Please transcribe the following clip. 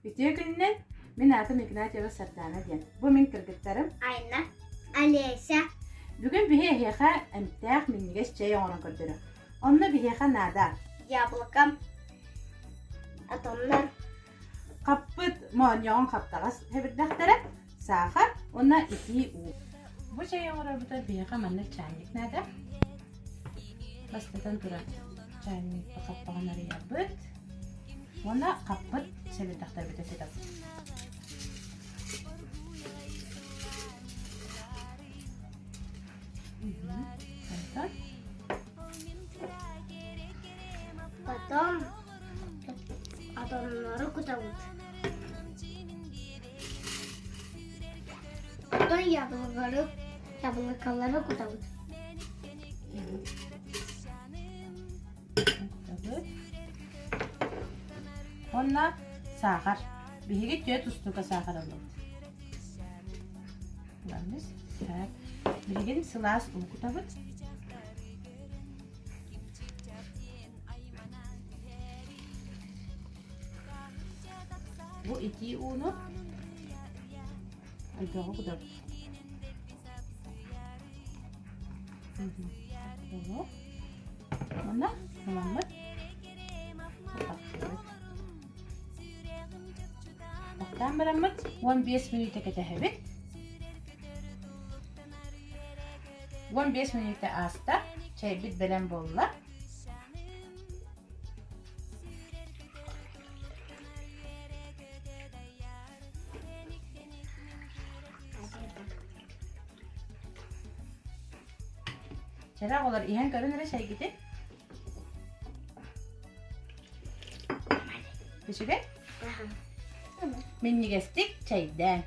Үтүө күнүнэн! Мин аатым Игнатьева Сардаана диэн. Бу мин кыргыттарым. Айна, Олеся. Бүгүн биһи эһиэхэ эмтээх минньигэс чэй оҥорон көрдөрө. Онно биһиэхэ наада. Яблоко, атомнар. Хаппыт моонньоҕун хаптаҕас сэбирдэхтэрэ, саахар уонна итии уу. Бу чэй оҥорорбутугар биһиэхэ маннык чайник наада. Бастатан туран чайникка хаппаҕын арыйабыт уонна хаппыт сэбирдэхтэрбитин кутабыт. Онтон Потом атомнары кутабыт. Потом яблокалары, яблокалары кутабыт. Кутабыт. Уонна саахар. Биһиги түөрт устуука саахар ыллыбыт. Ылабыз. Так. Билигин сылаас уу кутабыт. Бу итии ууну элбэҕи кутабыт. Уонна ыламмыт хаппахтыыбыт. Хаппахтаан бараммыт 15 мүнүүтэ кэтэһэбит. 15 мүнүүтэ ааста, чэйбит бэлэм буолла. Чэрэ оҕолор иһэн көрүн эрэ чэйгитин. Үчүгэй? Минньигэстик чэйдээн.